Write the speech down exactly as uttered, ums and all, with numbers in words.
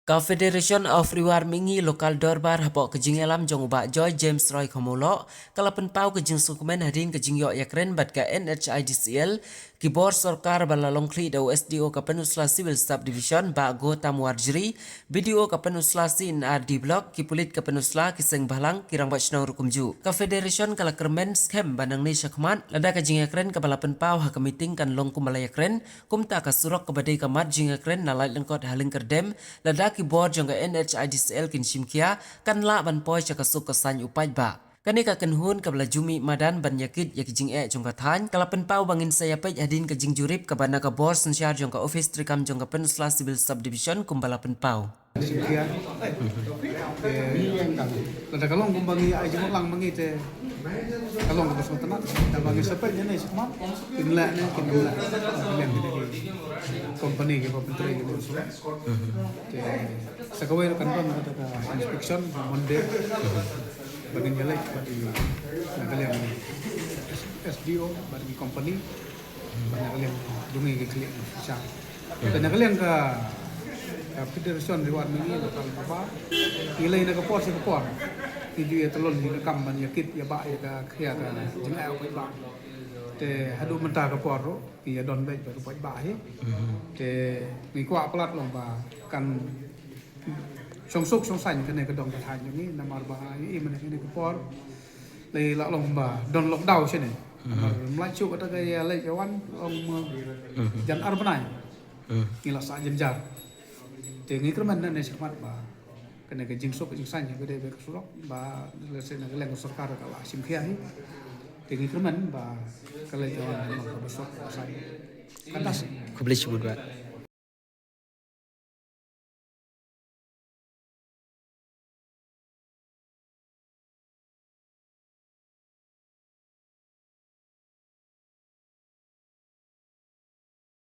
Ka Federation of Ri War Mihngi Local Dorbar hapoh ka jingïalam jong u Bah Joy James Roy Khmulok ka la pynpaw ka jingsngewkmen hadien ka jingïoh ïakren bad ka N H I D C L, ki bor sorkar ba la long khlieh da u S D O ka Pynursla Civil Subdivision Bah Gautam Warjri, B D O ka Pynursla C and R D Block, ki pulit ka Pynursla, ki seng bhalang, ki rangbah shnong ruh kumjuh. Ka Federation ka la kyrmen skhem ba nangne shakhmat, lada ka jingïakren kaba la pynpaw ha ka meeting kan long kumba la ïakren, kumta ka surok kaba dei ka mat jingïakren na Laitlyngkot ha Lyngkyrdem, lada ki bor jong ka N H I D C L kin shim khia, kan lah ban poi sha ka suk ka saiñ u paidbah. Kane ka kynhun kaba la ju mih madan ban ïakit ïa ki jingeh jong ka thaiñ, ka la pynpaw ba ngin sa ïapeit hadien ka jingjurip kaba na ka bor synshar jong ka ophis treikam jong ka Pynursla Civil Subdivision kumba la pynpaw. Shim khia. Te lada ka long kumba ngi ai jingmut lang ma ngi te ka long kaba sngewtynnat. Te ba ngi sa peit ne ne shakhmat, kin leh ne kin leh. Kin leh ne ki company kiba pyntrei kiba sngewtynnat. Te sa kawei ruh kan don kata ka inspection Monday. Ba ngin ïaleit bad i na ka liang S D O bad i company. Bad na ka liang jong ngi ki khlieh sha. Te na ka liang ka, ka Federation Ri War Mihngi Local Dorbar, ngi leit na ka por sha ka por. Ngi ju ïa tylli ngi ka kam ban ïa kit ïa bah ïa ka khia ka jingeh u paidbah. Te haduh mynta ka por ruh ngi ïa don beit bad u paidbah hi. Te ngi kwah palat long ba kan shong suk shong saiñ kane ka dong ka thaiñ jong ngi namar ba i mynne kane ka por lei la long ba don lockdown shane. Namar mlai suk kata ka ïa leit ïa wan long ma jan ar bnai. Ngi la sah jynjar. Te ngi kyrmen na ne shakhmat ba kane ka jingsuk jingsaiñ ka dei ba ka surok ba lehse na ka liang ka sorkar ka la shim khia hi. Te ngi kyrmen ba ka leit ïa wan long ka ba surok ka saiñ. Ka das. Khublei shibun bah.